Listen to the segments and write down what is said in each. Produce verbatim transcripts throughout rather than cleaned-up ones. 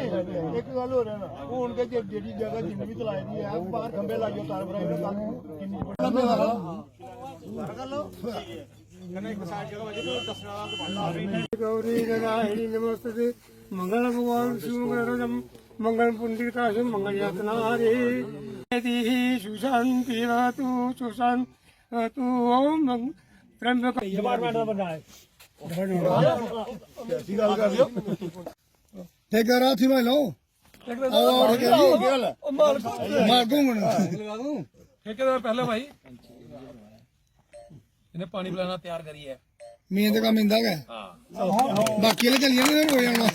ਇੱਕ ਗੱਲ ਹੋਰ ਹੈ ਨਾ, ਉਹ ਹੁਣ ਕਿ ਜਿਹੜੀ ਜਗ੍ਹਾ ਜਿੰਨੀ ਵੀ ਤਲਾਈ ਦੀ ਹੈ, ਬਾਹਰ ਖੰਭੇ ਲਾਈਓ, ਤਾਰ ਬਣਾਈਓ, ਕੱਲ ਕਿੰਨੀ गौरी नारायणी नमोस्तुते। मंगल भगवान विष्णु मंगल मंगल पुंडरीकाक्ष मंगल रत्नारे। यदि सुशांति भवतु, सुशांति भवतु। ओम मंग-, त्र्यंबक डिपार्टमेंट का बंदा है। ऐसी गल्ल कर दियो। ठेकेदार हाथी भाई लो। आओ, आओ, ठेकेदार। मार दूंगा ना। ठेकेदार पहले भाई, इन्हें पानी पिलाना तैयार करिए। मेन तो काम इंदा गै। हाँ। बाकी आह्ले चली जाने, हो जाना।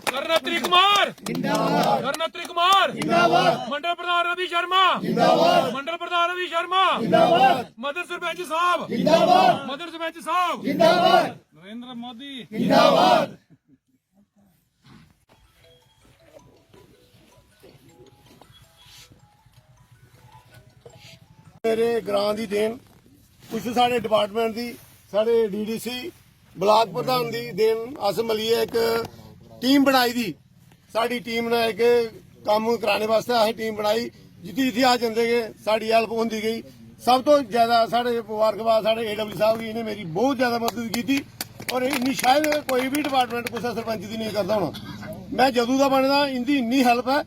करनत्री कुमार जिंदाबाद। करनत्री कुमार जिंदाबाद। मंडल प्रधान रवि शर्मा जिंदाबाद। मंडल प्रधान रवि शर्मा जिंदाबाद। मदन सरपंच साहब जिंदाबाद। मदन सरपंच साहब जिंदाबाद। नरेंद्र मोदी जिंदाबाद। मेरे ग्रां दी देन, कुछ साढ़े डिपार्टमेंट दी, साढ़े डीडीसी, ब्लॉक प्रधान दी देन, अस मिलियै इक टीम बनाई दी। साढ़ी टीम ने इक कम्म कराने वास्तै असें टीम बनाई, जित्थै जित्थै अस जंदे गे साढ़ी हेल्प होंदी गेई। सब तो ज्यादा साढ़े मुबारकबाद साढ़े एडब्ल्यू साहब गी, इ'नें मेरी बहुत ज्यादा मदद कीती। और इन्नी शायद कोई बी डिपार्टमेंट कुसै सरपंच दी नेईं करदा होना। मैं जदूं दा बने दा, इंदी इन्नी हेल्प ऐ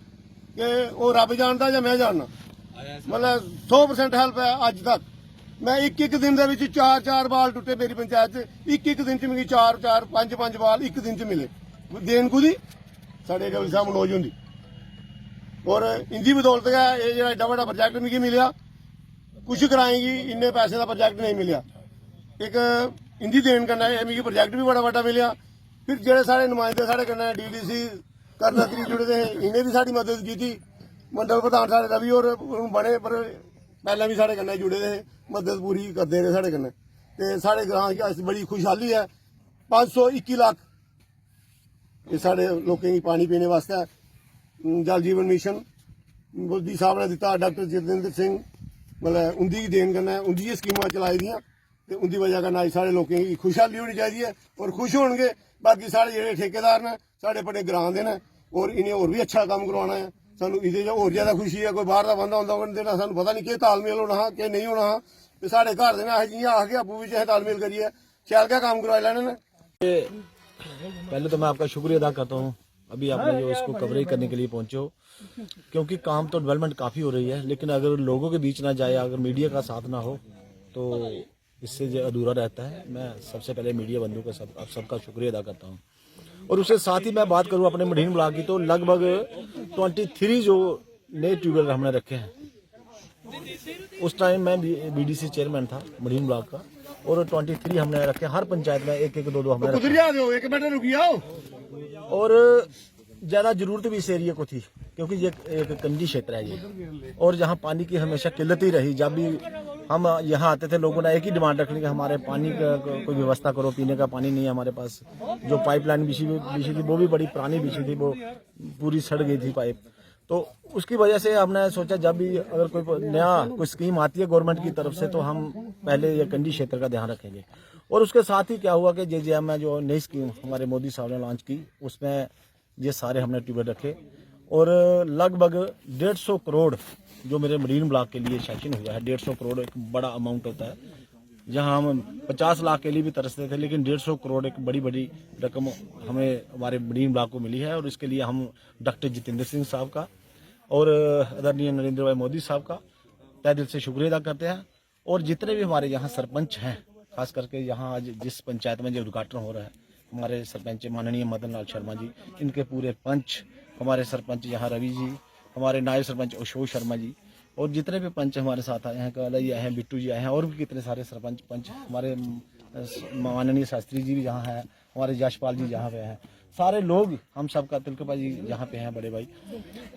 कि ओह् रब जानदा जां मैं जानना। मतलब सौ परसेंट हेल्प ऐ अज्ज तक। मैं इक इक दिन दे विच चार चार बाल टुट्टे मेरी पंचायत च, इक इक दिन च मिगी चार चार पंज पंज बाल इक दिन च मिले। देन कुदी? साढ़े एडब्ल्यू साहब मनोज हुंदी। और इंदी बदौलत गै एह् जेह्ड़ा एड्डा बड्डा प्रोजेक्ट मिगी मिलेआ। कुछ ग्राएं गी इन्ने पैसे दा प्रोजेक्ट नेईं मिलेआ। इक इंदी देन कन्नै एह् मिगी प्रोजेक्ट बी बड़ा बड्डा मिलेआ। फिर जेह्ड़े साढ़े नुमाइंदे साढ़े कन्नै डीडीसी करनत्री जुड़े दे हे, इ'नें बी साढ़ी मदद कीती। मंडल प्रधान साढ़े रवि होर हून बने, पर पैह्लें बी साढ़े कन्नै जुड़े दे हे, मदद पूरी करदे रेह् साढ़े कन्नै। ते साढ़े ग्रां च अस बड़ी खुशहाली ऐ। पंज सौ इक्की लक्ख एह् साढ़े लोकें गी पानी पीने वास्तै, अम, जल जीवन मिशन मोदी साहब ने दित्ता, डॉक्टर जितेंद्र सिंह, मतलब उंदी गै देन कन्नै उंदी गै स्कीमां चलाई दियां ते उंदी वजह कन्नै अज्ज साढ़े लोकें गी खुशहाली होनी चाहिदी ऐ और खुश होनगे। बाकी साढ़े जेह्ड़े ठेकेदार न, साढ़े अपने ग्रां दे न और इ'नें होर बी अच्छा कम्म करवाना ऐ। सानू इ'दे च होर ज्यादा खुशी ऐ। कोई बाहर दा बंदा होंदा, उ'नें देना, सानू पता नहीं केह् तालमेल होना हा, केह् नेईं होना हा। ते साढ़े घर दे ने अस जि'यां आखगे आपूं बिच्च असें तालमेल करियै शैल गै कम्म करवाई लैने न। पहले तो मैं आपका शुक्रिया अदा करता हूँ, अभी आपने जो इसको कवरेज करने के लिए पहुंचे हो, क्योंकि काम तो डेवलपमेंट काफ़ी हो रही है, लेकिन अगर लोगों के बीच ना जाए, अगर मीडिया का साथ ना हो, तो इससे जो अधूरा रहता है। मैं सबसे पहले मीडिया बंधु का सब, आप सबका शुक्रिया अदा करता हूँ। और उसके साथ ही मैं बात करूँ अपने मढ़ीन ब्लॉक की, तो लगभग ट्वेंटी थ्री जो नए ट्यूबवेल हमने रखे हैं। उस टाइम मैं बीडीसी चेयरमैन था मढ़ीन ब्लॉक का, और ट्वेंटी थ्री हमने रखे, हर पंचायत में एक एक दो दो हमने रखे। रुक जाओ, एक मिनट रुक जाओ। और ज़्यादा ज़रूरत भी इस एरिया को थी, क्योंकि ये एक कंडी क्षेत्र है ये, और जहाँ पानी की हमेशा किल्लत ही रही। जब भी हम यहाँ आते थे, लोगों ने एक ही डिमांड रखनी कि हमारे पानी का को-, कोई व्यवस्था करो, पीने का पानी नहीं है हमारे पास। जो पाइपलाइन बिछी हुई, बिछी थी, वो भी बड़ी पुरानी बिछी थी, वो पूरी सड़ गई थी पाइप। तो उसकी वजह से हमने सोचा, जब भी अगर कोई नया कोई स्कीम आती है गवर्नमेंट की तरफ से, तो हम पहले ये कंडी क्षेत्र का ध्यान रखेंगे। और उसके साथ ही क्या हुआ कि जेजेएम में जो नई स्कीम हमारे मोदी साहब ने लॉन्च की, उसमें ये सारे हमने ट्यूबवेल रखे और लगभग डेढ़ सौ करोड़ जो मेरे मढ़ीन ब्लॉक के लिए सैंक्शन हुआ है। डेढ़ सौ करोड़ एक बड़ा अमाउंट होता है। जहां हम पचास लाख के लिए भी तरसते थे, लेकिन डेढ़ सौ करोड़ एक बड़ी, बड़ी रकम हमें हमारे मढ़ीन ब्लॉक को मिली है और इसके लिए हम डॉक्टर जितेंद्र सिंह साहब का और आदरणीय नरेंद्र भाई मोदी साहब का तहे दिल से शुक्रिया अदा करते हैं। और जितने भी हमारे यहाँ सरपंच हैं, खास करके यहाँ आज जिस पंचायत में जो उद्घाटन हो रहा है, हमारे सरपंच माननीय मदन लाल शर्मा जी, इनके पूरे पंच, हमारे सरपंच यहाँ रवि जी, हमारे नायब सरपंच अशोक शर्मा जी, और जितने भी पंच हमारे साथ आए हैं, कल ये आए हैं, बिट्टू जी आए हैं, और भी कितने सारे सरपंच पंच हमारे, अम, माननीय शास्त्री जी भी यहाँ हैं, हमारे यशपाल जी यहाँ पे हैं, सारे लोग, हम सबका, तिलक भाई जी यहाँ पे हैं, बड़े भाई,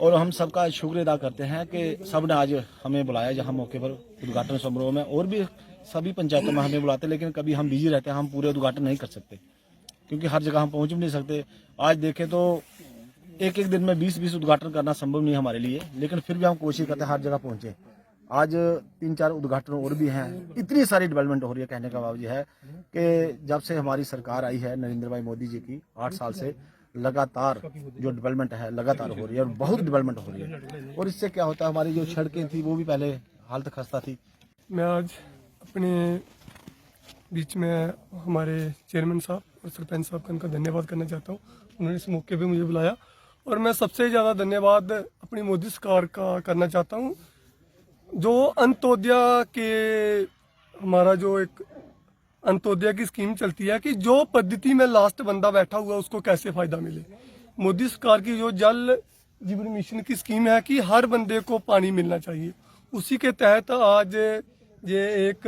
और हम सबका शुक्र अदा करते हैं कि सब ने आज हमें बुलाया यहाँ मौके पर उद्घाटन समारोह में। और भी सभी पंचायतों में हमें बुलाते हैं, लेकिन कभी हम बिजी रहते हैं, हम पूरे उद्घाटन नहीं कर सकते, क्योंकि हर जगह हम पहुँच भी नहीं सकते। आज देखें तो एक एक दिन में बीस बीस उद्घाटन करना संभव नहीं हमारे लिए, लेकिन फिर भी हम कोशिश करते हैं हर जगह पहुँचे। आज तीन चार उद्घाटन और भी हैं। इतनी सारी डेवलपमेंट हो रही है, कहने का भाव ये है कि जब से हमारी सरकार आई है नरेंद्र भाई मोदी जी की, आठ साल से, लगातार जो डेवलपमेंट है, लगातार हो रही है और बहुत डेवलपमेंट हो रही है। और इससे क्या होता है, हमारी जो सड़कें थी, वो भी पहले हालत खस्ता थी। मैं आज अपने बीच में हमारे चेयरमैन साहब और सरपंच साहब का उनका धन्यवाद करना चाहता हूँ। उन्होंने इस मौके पे मुझे बुलाया और मैं सबसे ज़्यादा धन्यवाद अपनी मोदी सरकार का करना चाहता हूँ। जो अंत्योदया के हमारा जो एक अंत्योदया की स्कीम चलती है कि जो पद्धति में लास्ट बंदा बैठा हुआ उसको कैसे फ़ायदा मिले। मोदी सरकार की जो जल जीवन मिशन की स्कीम है कि हर बंदे को पानी मिलना चाहिए, उसी के तहत आज ये एक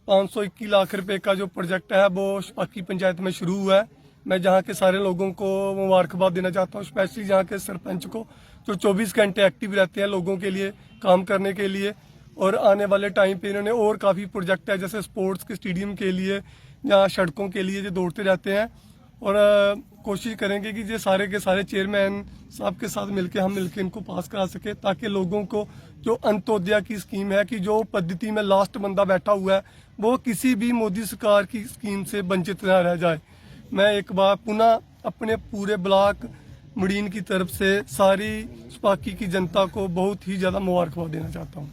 पाँच सौ इक्कीस लाख रुपए का जो प्रोजेक्ट है वो छपाकी पंचायत में शुरू हुआ है। मैं जहाँ के सारे लोगों को मुबारकबाद देना चाहता हूँ, स्पेशली जहाँ के सरपंच को, जो चौबीस घंटे एक्टिव रहते हैं लोगों के लिए काम करने के लिए। और आने वाले टाइम पे इन्होंने और काफ़ी प्रोजेक्ट है, जैसे स्पोर्ट्स के स्टेडियम के लिए या सड़कों के लिए जो दौड़ते रहते हैं। और अ, कोशिश करेंगे कि ये सारे के सारे चेयरमैन साहब के साथ मिलके हम मिलके इनको पास करा सके, ताकि लोगों को जो अंत्योदया की स्कीम है कि जो पद्धति में लास्ट बंदा बैठा हुआ है वो किसी भी मोदी सरकार की स्कीम से वंचित ना रह जाए। मैं एक बार पुनः अपने पूरे ब्लॉक मड़ीन की तरफ से सारी छपाकी की जनता को बहुत ही ज़्यादा मुबारकबाद देना चाहता हूँ।